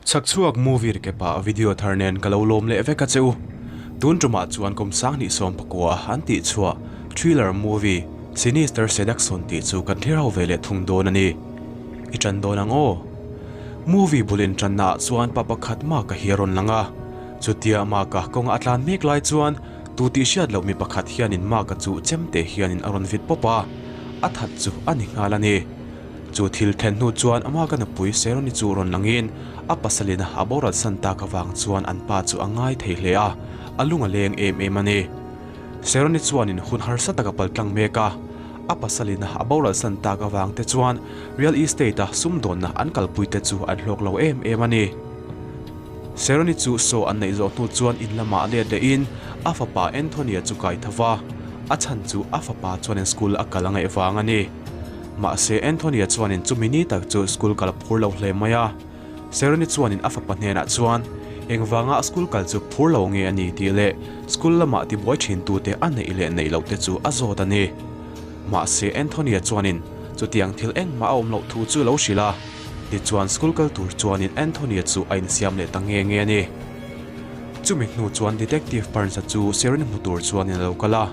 Chhakchhuak movie recap ah video thar nen ka lo lawm leh vek a che u. Tun tumah chuan kum sanghnih sawmpakua an tih chhuah thriller movie Sinister Seduction tih chu kan thlir ho ve leh thung dawn a ni. I tan dawn ang aw. Movie bul intanna ah chuan pa pakhat Mark-a hi a rawn lang a. Chutia Mark-a kawnga a tlan mek lai chuan tu tih hriat loh mi pakhat hianin Mark-a chu chemte hianin a rawn vit pawp a, a that chu a ni nghal a ni. Chu thil thlen hnu chuan ama ka nupui Seroni chu rawn langin a pasalin a boral san tak avang chuan an pa chu a ngai thei hle a, a lung a leng em em a ni. Seroni chuanin hun harsa tak a paltlang mek a, a pasalin a boral san tak avang te chuan real estate a sumdawnna an kalpui te chu an hlawk lo em em a ni. Seroni chu saw an neih zawh hnu chuan in lamah let lehin a fapa Anthony-a chu kai tho va, a chhan chu a fapa chuanin school a kal a ngaih vang a ni. Mahse, Anthony-a chuanin chumi ni tak chu school kal a phur lo hle mai a. Seroni chuanin a fapa hnenah chuan engvanga school kal chu phur lo nge a ni tih leh school lamah tibuai thintute a neih leh neih loh te chu a zawt a ni. Mahse, Anthony-a chuanin chutiang thil engmah a awm loh thu chu lo hrilh a. Tichuan, school kal tur chuanin Anthony-a chu a insiam leh ta nge nge a ni. Chumi hnu chuan Detective Barnes-a chu Seroni hmu tur chuanin a lo kal a.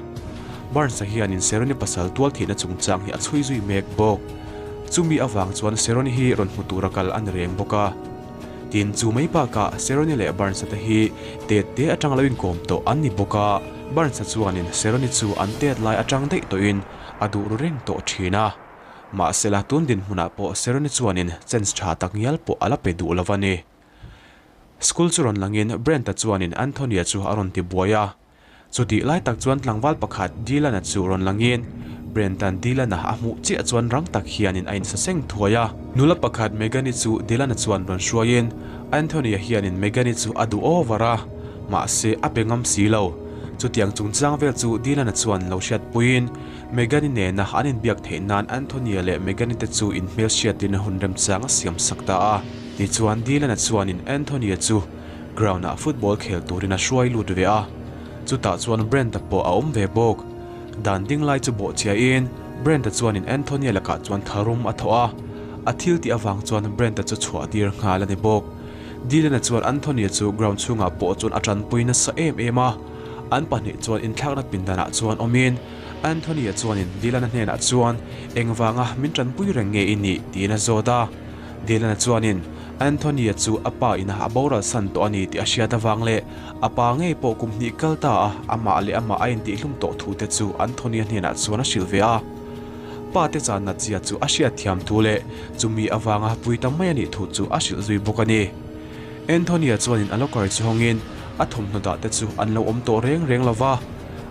Barnes-a hianin Seroni pasal tual thihna chungchang hi a chhui zui mek bawk. Chumi avang chuan Seroni hi rawn hmu tura kal a ni reng bawk a. Tin, chu mai bakah Seroni leh Barnes-a te hi tet te atang lo inkawm tawh an ni bawk a, Barnes-a chuanin Seroni chu an tet lai atang daih tawhin a duh ru reng tawh thin a. Mahsela tun dinhmunah pawh Seroni chuanin chance tha tak ngial pawh a la pe duh lo a ni. School chu rawn langin Brent-a chuanin Anthony-a chu a rawn ti buai a. Chutih lai tak chuan tlangval pakhat Dylan-a chu rawn langin Brent-a'n Dylan-a a hmuh chiah chuan rang tak hianin a insaseng thuai a. Nula pakhat Megan-i chu Dylan-a chuan rawn hruaiin Anthony-a hianin Megan-i chu a duh over a, mahse a pe ngam si lo. Chutiang chungchang vel chu Dylan-a chuan lo hriatpuiin Megan-i nena an inbiak theih nan Anthony-a leh Megan-i te chu inhmelhriatin hun remchang a siam sak ta a. Tichuan Dylan-a chuanin Anthony-a chu ground-ah football khel turin a hruai lut ve a, chutah chuan Brent-a pawh a awm ve bawk. Dan ding lai chu bawhchhiain Brent-a chuanin Anthony-a lakah chuan tharum a thawh a, a thil tih avang chuan Brent-a chu chhuah tir nghal a ni bawk. Dylan-a chuan Anthony-a chu ground chhungah pawh chuan a tanpui nasa em em a, an pahnih chuan inthlakna pindanah chuan awmin Anthony-a chuanin Dylan-a hnenah chuan engvanga min tanpui reng nge i nih tiin a zawt a. Dylan-a chuanin Anthony-a chu a pa ina a boral san tawh a ni tih a hriat avang leh a pa ngei pawh kum hnih kal ta a amah leh amah a intihhlum tawh thu te chu Anthony-a hnenah chuan a hrilh ve a. Pa te chan natzia chu a hriat thiam thu leh chumi avanga pui ta mai a nih thu chu a hrilh zui bawk a ni. Anthony-a chuanin a locker chu hawngin a thawmhnaw dah te chu an lo awm tawh reng reng lo va,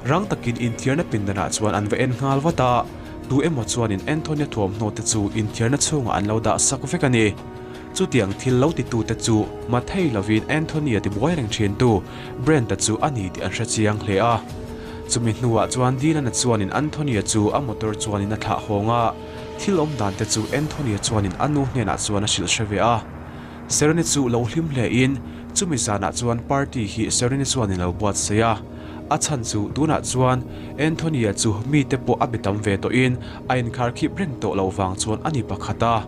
rang takin inthiarna pindanah chuan an va en nghal vat a. Tu emaw chuanin Anthony-a thuamhnaw te chu inthiarna chhungah an lo dah sak vek a ni. Chutiang thil lo titute chu Mathei lovin Anthony-a tibuai reng thintu Brent-a chu a ni tih an hre chiang hle a. Chumi hnuah chuan Dylan-a chuanin Anthony-a chu a motor chuanin a thlah hawng a, thil awm dan te chu Anthony-a chuanin a nu hnenah chuan a hrilh hre ve a. Sereni chu lo hlim hlein chumi zanah chuan party hi Sereni chuanin lo buatsaih a. A chhan chu tunah chuan Anthony-a chu mite pawh a be tam ve tawhin a inkharkhip reng tawh loh vang chuan a ni pakhat a.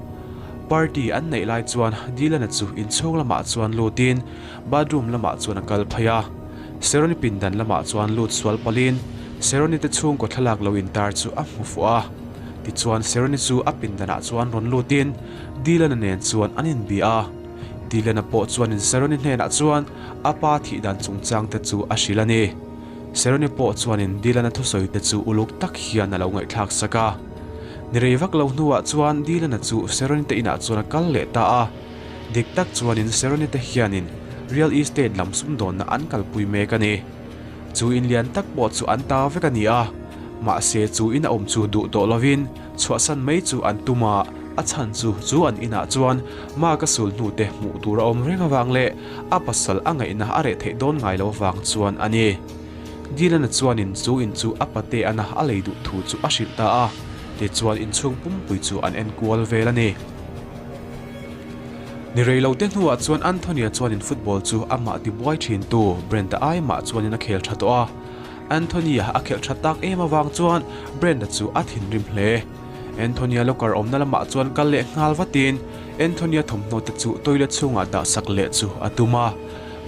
Party an neih lai chuan Dylan-a chu inchhung lamah chuan lutin bathroom lamah chuan a kal phei a. Seroni pindan lamah chuan lut sual palhin Seroni te chhungkaw thlalak lo intar chu a hmu fuh a. Tichuan Seroni chu a pindanah chuan rawn lutin Dylan-a nen chuan an inbia a. Dylan-a pawh chuanin Seroni hnenah chuan a pa thih dan chungchang te chu a hrilh a ni. Seroni pawh chuanin Dylan-a thusawi te chu uluk tak hian a lo ngaihthlak sak a. Ni rei vak lo hnuah chuan Dylan-a chu Seroni te inah chuan a kal leh ta a. Dik tak chuanin Seroni te hianin real estate lam sumdawnna an kalpui mek a ni. Chu in lian tak pawh chu an ta vek a ni a. Mahse chu in a awm chu duh tawh lovin chhuahsan mai chu an tum a, a chhan chu chu an inah chuan Mark-a sul hnute hmuh tur a awm reng avang leh a pasal a ngaihna a reh theih dawn ngai lo vang chuan a ni. Dylan-a chuanin chu in chu a pate ana a lei duh thu chu a hrilh ta a, tichuan inchhung pumpui chu an en kual vel a ni. Ni rei lo te hnuah chuan Anthony-a chuanin football chu amah tibuai thintu Brent-a ai mah chuanin a khel tha tawh a. Anthony-a a khelh tha tak em avang chuan Brent-a chu a thinrim hle. Anthony-a locker awmna lamah chuan kal leh nghal vatin. Anthony-a thawmhnaw te chu toilet chhungah dah sak leh chu a tum a.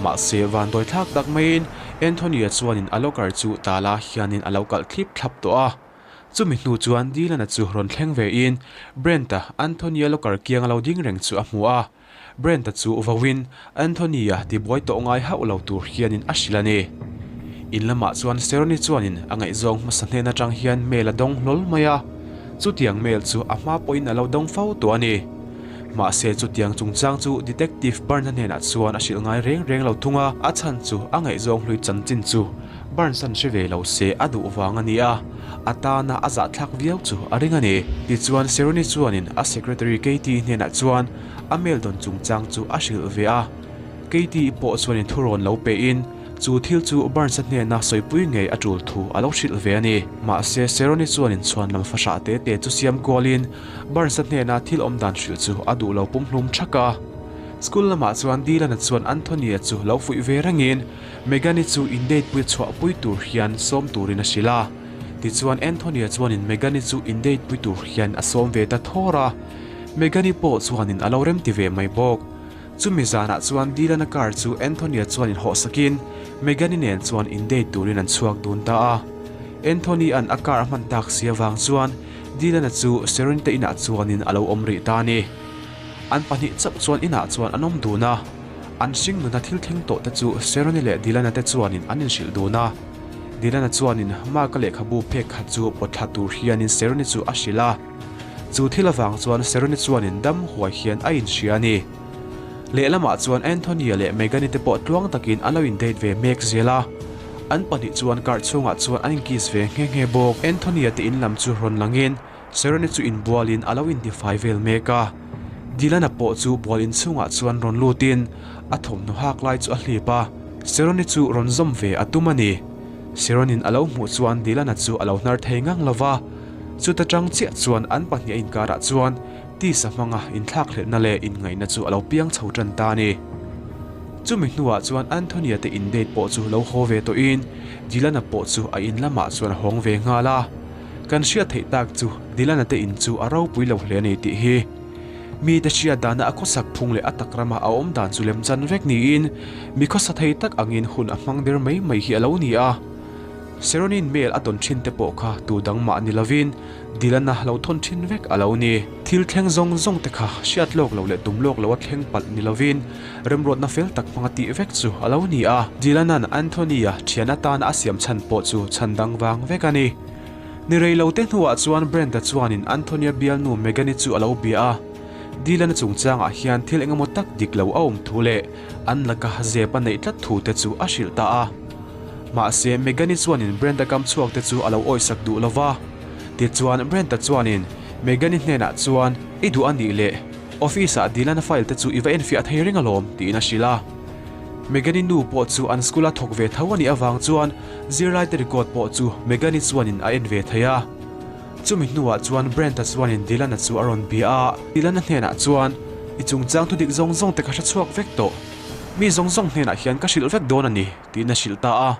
Mahse, vandawi thlak tak maiin Anthony-a chuanin a locker chu tala hianin a lo kalh thlip thlap tawh a. Chumi hnu chuan Dylan-a chu rawn thleng vein Brent-a Anthony-a locker kiang a lo ding reng chu a hmu a. Brent-a chu vauin Anthony-a tibuai tawh ngai hauh lo tur hianin a hrilh a ni. In lamah chuan Seroni chuanin a ngaihzawng hmasa hnen atang hian mail a dawng hlawl mai a, chutiang mail chu a hma pawhin a lo dawng fo tawh a ni. Mahse chutiang chungchang chu Detective Burns-a hnenah chuan a hrilh ngai reng reng lo thung a, a chhan chu a ngaihzawng hlui chanchin chu Burns-a'n hre ve lo se a duh vang a ni a, a tana a zahthlak viau chu a ring a ni. Tichuan Seroni chuanin a secretary Katie hnenah chuan a mail dawn chungchang chu a hrilh ve a. Katie pawh chuanin thurawn lo pein chu thil chu Burns-a hnena sawipui ngei a tul thu a lo hrilh ve a ni. Mahse Seroni chuanin chhuanlam fahrah te te chu siam kualin Burns-a hnena thil awm dan hrilh chu a duh lo pumhlum thak a. School lamah chuan Dylan-a chuan Anthony-a chu lo fuih ve rengin Megan-i chu in date pui chhuahpui tur hian sawm turin a hrilh a. Tichuan Anthony-a chuanin Megan-i chu in date pui tur hian a sawm ve ta thawr a. Megan-i pawh chuanin a lo remti ve mai bawk. Chumi zanah chuan Dylan-a car chu Anthony-a chuanin hawhsakin Megan-i nen chuan in date turin an chhuak dun ta a. Anthony-a'n a car a hman tak si avang chuan Dylan-a chu Sharon te inah chuanin a lo awm rih ta a ni. An pahnih chauh chuan inah chuan an awm dun a. An hring nuna thil thleng tawh te chu Seroni leh Dilana te chuanin an inhrilh dun a. Dilana chuanin Mark-a lehkhabu phek khat chu pawt thla tur hianin Seroni chu a hrilh a. Chu thil avang chuan Seroni chuanin dam huai hian a inhria a ni. Lehlamah chuan Anthony-a leh Megan-i te pawh tluang takin an lo in-date ve mek zel a. An pahnih chuan car chhungah chuan an in-kiss ve nghe nghe bawk. Anthony-a te in lam chu rawn langin Serena chu inbualin a lo intifai vel mek a, Dylan-a pawh chu bual inchhungah chuan rawn lutin a thawmhnaw hak lai chu a hlip a, Seroni chu rawn zawm ve a tum a ni. Seronin a lo hmuh chuan Dylan-a chu a lo hnar thei ngang lo va, chuta tang chiah chuan an pahnih a inkarah chuan tisa hmanga inthlakhlelhna leh inngaihna chu a lo piang chho tan ta a ni. Chumi hnuah chuan Anthony-a te in-date pawh chu lo haw ve tawhin Dylan-a pawh chu a in lamah chuan a hawng ve nghal a. Kan hriat theih tak chu Dylan-a te in chu a ropui lo hle a ni tih hi. Mite hriat dana a khawsak phung leh a tak rama a awm dan chu lemchan vek niin mi khawsa thei tak angin hun a hmang der mai mai hi a lo ni a. Seronin mail a tawn thin te pawh kha tu dang mah ni lovin Dylan-a lo thawn thin vek a lo ni. Thil thleng zawng zawng te kha hriat lawk lo leh tum lawk lo a thleng palh ni lovin remruatna fel tak hmanga tih vek chu a lo ni a. Dylan-a'n Anthony-a thian atana a siam chhan pawh chu chhan dang vang vek a ni. Ni rei lo te hnuah chuan Brenda chuanin Antonia bialnu Megan-i chu a lo bia a. Dylan-a chungchangah hian thil engemaw tak dik lo a awm thu leh an laka zep a neih tlat thu te chu a hrilh ta a. Mahse, Megan-i chuanin Brenda kam chhuak te chu a lo awisak duh lo va. Tichuan, Brenda chuanin Megan-i hnenah chuan, I duh a nih leh, office-ah Dylan-a file te chu i va enfiah thei reng alawm, tiin a hrilh a. Megan-i nu pawh chu an school-a thawk ve tho a nih avang chuan zirlaite record pawh chu Megan-i chuanin a en ve thei a. Chumi hnuah chuan Brent-a chuanin Dylan-a chu a rawn bia a, Dylan-a hnenah chuan, I chungchang thudik zawng zawng te ka hre chhuak vek tawh. Mi zawng zawng hnenah hian ka hrilh vek dawn a ni, tiin a hrilh ta a.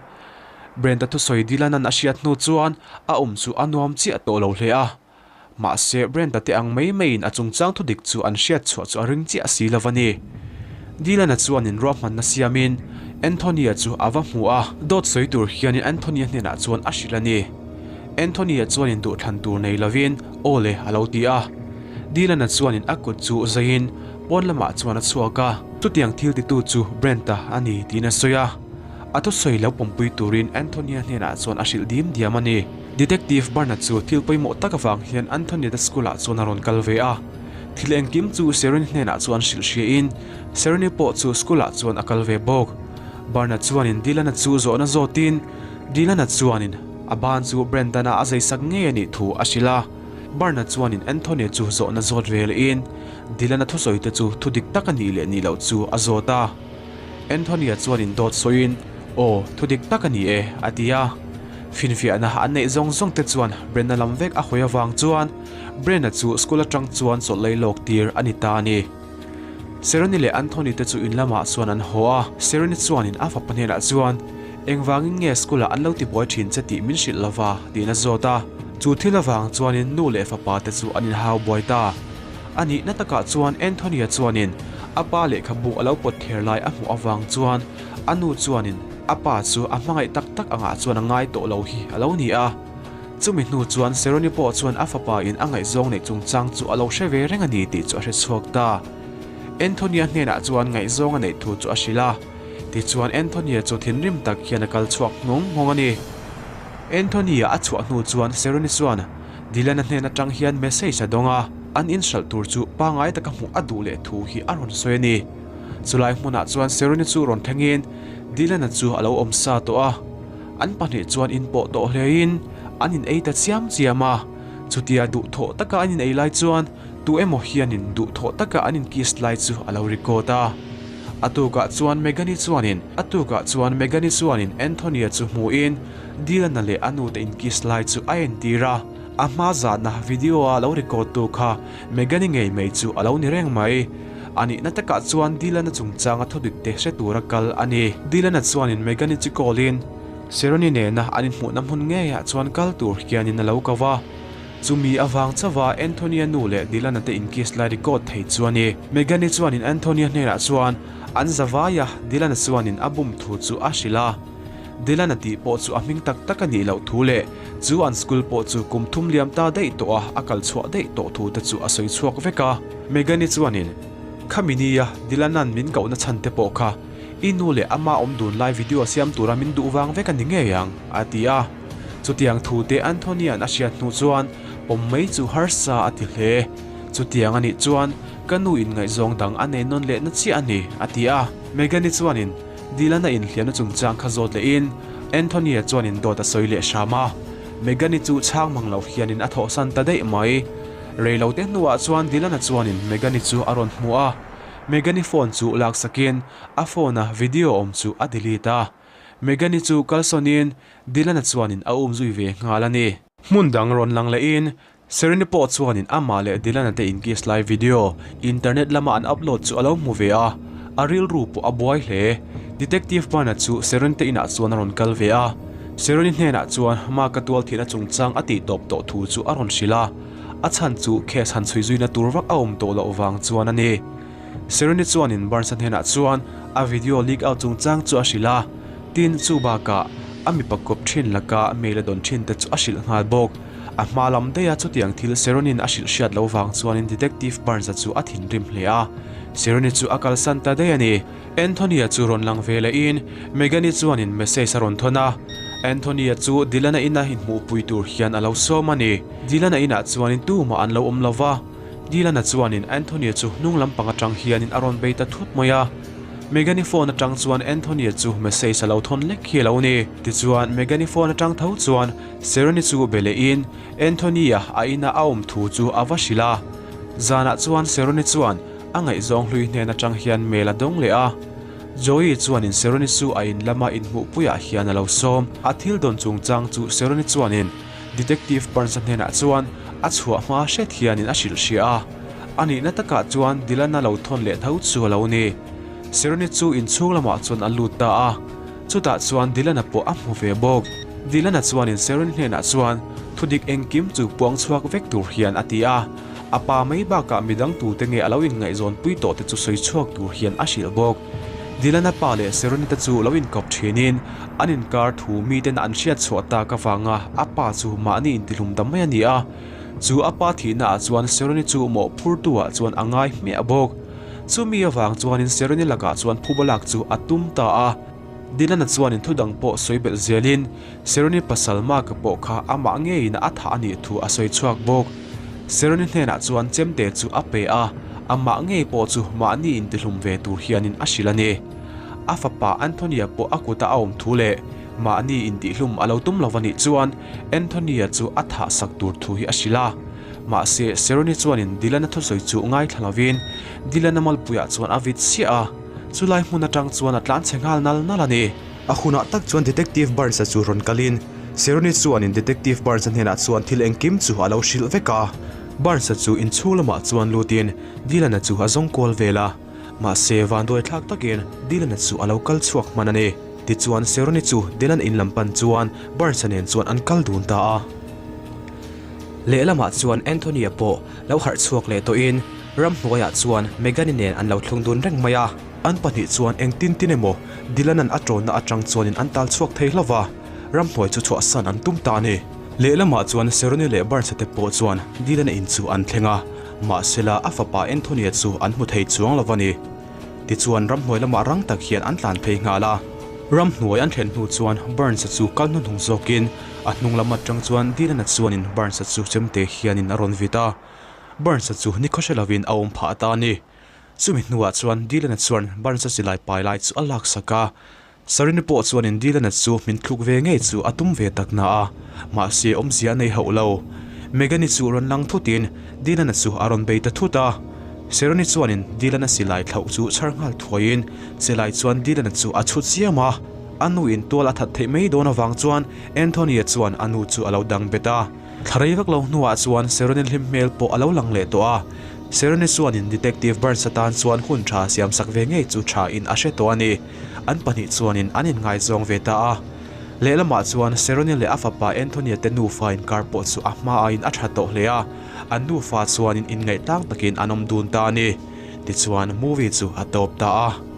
Brent-a thusawi Dylan-a'n a hriat hnu chuan a awm chu a nuam chiah tawh lo hle a. Mahse, Brenda te ang mai maiin a chungchang thudik chu an hriat chhuah chu a ring chiah si lo a ni. Dylan-a chuan in ruahmanna siamin Anthony-a chu a va hmu a, dawt sawi tur hianin Anthony-a hnenah chuan a hrilh a ni. Anthony-a chuanin duhthlan tur nei lovin aw le a lo ti a. Dylan-a chuanin a kut chu zaiin pawn lamah chuan a chhuak a, chutiang thil titu chu Brent-a a ni tiin a sawi a. A thusawi lo pawmpui turin Anthony-a hnenah chuan a hrilh dim diam a ni. Detective Barnard chu thil pawimawh tak avang hian Anthony te school ah chuan a rawn kal ve a. Thil engkim chu Sereni hnenah chuan hrilh hriain Sereni pawh chu school ah chuan a kal ve bawk. Barnard chuanin Dylan-a chu zawhna zawtin Dylan-a chuanin a ban chu Brendan-a a zeisak ngei a nih thu a hrilh a. Barnard chuanin Anthony chu zawhna zawt ve lehin Dylan-a thusawi te chu thu dik tak a nih leh nih loh chu a zawt a. Anthony-a chuanin dawt sawiin, Aw, thu dik tak a ni e, a ti a. Finfiahna an neih zawng zawng te chuan Brenna lam vek a hawi avang chuan Brenna chu school atang chuan chawlh lei lawk tir a ni ta a ni. Sereni leh Anthony te chu in lamah chuan an haw a, Sereni chuanin a fapa hnenah chuan, Engvangin nge school-ah an lo tibuai thin che tih min hrilh lova? tiin a zawt a. Chu thil avang chuanin nu leh fapa te chu an inhau buai ta. A nihna takah chuan Anthony-a chuanin a pa lehkhabu a lo pawt ther lai a hmuh avang chuan a nu chuanin a pa chu a hmangaih tak tak angah chuan a ngai tawh lo hi a lo ni a. Chumi hnu chuan Seroni pawh chuan a fapa in a ngaihzawng neih chungchang chu a lo hre ve reng a ni tih chu a hre chhuak ta. Anthony-a hnenah chuan ngaihzawng a neih thu chu a hrilh a. Tichuan Anthony-a chu thinrim tak hian a kal chhuak nghawng nghawng a ni. Anthony-a a chhuah hnu chuan Seroni chuan Dylan-a hnen atang hian message a dawng a, an inhralh tur chu pangngai taka hmuh a duh leh thu hi a rawn sawi a ni. Chulai hmunah chuan Seroni chu rawn thlengin Dylan-a chu a lo awm sa tawh a. An pahnih chuan inpawh tawh hlein an in ei ta chiam chiam a. Chutia duhthawh taka an in ei lai chuan tu emaw hianin duhthawh taka an in kiss lai chu a lo record a. A tukah chuan Megan-i chuanin a tukah chuan Megan-i chuanin Anthony-a chu hmuhin Dylan-a leh a nute in kiss lai chu a entir a. A hma zahna video-a lo record tu kha Megan-i ngei mai chu a lo ni reng mai. A nihna takah chuan Dylan-a chungchanga thudik te hre tura kal a ni. Dylan-a chuanin Megan-i chu call-in Seroni nena an inhmuhna hmun ngeiah chuan kal tur hianin a lo ko va. Chumi avang chauha Anthony-a nu leh Dylan-a te inkiss lai record thei chu a ni. Megan-i chuanin Anthony-a hnenah chuan an zavaia Dylan-a chuanin a bum thu chu a hrilh a. Dylan-a tih pawh chu a hming tak tak a nih loh thu leh chu an school pawh chu kum thum liam ta daih tawh a a kal chhuah daih tawh thu te chu a sawi chhuak vek a. Megan-i chuanin, Khami nia Dylan-a'n min kohna chhan te pawh kha i nu leh ama awm dun lai video siam tura min duh vang vek a ni ngei ang, a ti a. Chutiang thu te Anthony-a'n a hriat hnu chuan pawm mai chu harsa a ti hle. Chutiang a nih chuan ka nu in ngaihzawng dang a nei nawn lehna chiah a ni, a ti a. Megan-i chuanin Dylan-a inhliamna chungchang kha zawt lehin Anthony-a chuanin dawt a sawi leh hram a. Megan-i chu chhang mang lo hianin a thawhsan ta daih mai. Reilote hnuah chuan Dylan-a chuanin Megan-i chu a rawn hmu a. Megan-i phone chu laksakin a phone-a video awm chu a delete a. Megan-i chu kalsawnin Dylan-a chuanin a um zui ve nghal a ni. Hmun dang rawn lang lehin Sereni pawh chuanin amah leh Dylan-a te inkiss lai video internet lama an upload chu a lo hmu ve a, a rilru pawh a buai hle. Detective Byrne-a chu Sereni te inah chuan a rawn kal ve a, Sereni hnenah chuan Mark-a tual thihna chungchang a tih tawp tawh thu chu a rawn hrilh a, a chhan chu case han chhui zuina tur vak a awm tawh loh vang chuan a ni. Sereni chuanin Barnes-a hnenah chuan a video leak out chungchang chu a hrilh a, tin chu bakah a mipa kawp thin laka mail a dawn thin te chu a hrilh nghal bawk. A hma lam daiha chutiang thil Seroni-in a hrilh hriat loh vang chuanin Detective Barnes-a chu a thinrim hle a, Seroni chu a kalsan ta daih a ni. Anthony-a chu rawn lang ve lehin Megan-i chuanin message a rawn thawn a, Anthony-a chu Dylan-a ina inhmuhpui tur hian a lo sawm a ni. Dylan-a inah chuanin tumah an lo awm lo va. Dylan-a chuanin Anthony-a chu hnung lampang atang hianin a rawn bei ta thut mai a. Megan-i phone atang chuan Anthony-a chu message a lo thawn lek hi a lo ni. Tichuan, Megan-i phone atang tho chuan Sereni chu be lehin Anthony-a a ina a awm thu chu a va hrilh a. Zanah chuan Sereni chuan a ngaihzawng hlui hnen atang hian mail a dawng leh a. Joey chuanin Sereni chu a in lama inhmuhpuiah hian a lo sawm. A thil dawn chungchang chu Sereni chuanin Detective Burns-a hnenah chuan a chhuah hma hret hianin a hrilh hria a, a nihna takah chuan Dylan-a lo thawn leh tho chu a lo ni. Sereni chu inchhung lamah chuan a lut ta a, chutah chuan Dylan-a pawh a hmu ve bawk. Dylan-a chuanin Sereni hnenah chuan thudik engkim chu puang chhuak vek tur hian a ti a, a pa mai bakah midang tute nge a lo inngaihzawnpui tawh te chu sawi chhuak tur hian a hrilh bawk. Dylan-a pa leh Sereni te chu lo inkawp thinin An inkar thu miten an hriat chhuah tak avanga a pa chu mahni intihlum ta mai a ni a, chu a pa thihna ah chuan Seroni chu mawhphurtu ah chuan a ngai hmiah bawk. Chumi avang chuanin Seroni lakah chuan phuba lak chu a tum ta a. Dylan-a chuanin thu dang pawh sawi belh zelin Seroni pasal Mark-a pawh kha amah ngeiin a thah a nih thu a sawi chhuak bawk. Seroni hnenah chuan chemte chu a pe a, amah ngei pawh chu mahni intihlum ve tur hianin a hrilh a ni. A fapa Anthony-a pawh a kuta a awm thu leh mahni intihhlum a lo tum lo a nih chuan Anthony-a chu a thah sak tur thu hi a hrilh a. Mahse, Seroni chuanin Dylan-a thusawi chu ngaithla lovin Dylan-a malpuiah chuan a vit chiah a, chulai hmun atang chuan a tlanchhe nghal nal nal a ni. A hunah tak chuan Detective Burns-a chu rawn kalin Seroni chuanin Detective Burns-a hnenah chuan thil engkim chu a lo hrilh vek a. Burns-a chu inchhung lamah chuan lutin Dylan-a chu a zawng kual vel a. Mahse, vanduai thlak takin Dylan-a chu a lo kal chhuak hman a ni. Tichuan, Seroni chu Dylan-a in lam pan chuan Burns-a nen chuan an kal dun ta a. Lehlamah chuan Anthony-a pawh lo harh chhuak leh tawhin. Ramhnuaiah chuan Megan-i nen an lo thlung dun reng mai a. An pahnih chuan engtin tin emaw Dylan-a'n a ṭawnna aṭang chuanin an tal chhuak thei hlauh va, ramhnuai chu chhuahsan an tum ta a ni. Lehlamah chuan Seroni leh Barnes-a te pawh chuan Dylan-a in chu an thleng a, mahsela a fapa Anthony-a chu an hmu thei chuang lo va ni. Tichuan ramhnuai lamah rang tak hian an tlan phei nghal a. Ramhnuai an thlen hnu chuan Barnes-a chu kal hnuhnung zawkin a hnung lam aṭang chuan Dylan-a chuanin Barnes-a chu chemte hianin a rawn vit a. Barnes-a chu ni khawhre lovin a awm phah ta a ni. Chumi hnuah chuan Dylan-a chuan Barnes-a silai pai lai chu a laksak a. Sarini pawh chuanin Dylan-a chu min thluk ve ngei chu a tum ve tak na a, mahse awmzia a nei hauh lo. Megan-i chu rawn lang thutin Dylan-a chu a rawn bei ta thut a. Seroni chuanin Dylan-a silai thlauh chu chhar nghal thuaiin silai chuan Dylan-a chu a chhut siam a. A nuin tual a that theih mai dawn avang chuan Anthony-a chuan a nu chu a lo dang bet a. Thla rei vak lo hnuah chuan Seroni hlim hmel pawh a lo lang leh tawh a. Seroni chuanin Detective Burns atan chuan hun tha siamsak ve ngei chu tha in a hre tawh a ni. An pahnih chuanin an inngaizawng ve ta a. Lehlamah chuan Seroni leh a fapa Anthony-a te nufa inkar pawh chu a hma aiin a tha tawh hle a, an nufa chuanin inngaih tlang takin an awm dun ta a ni. Tichuan movie chu a tawp ta a.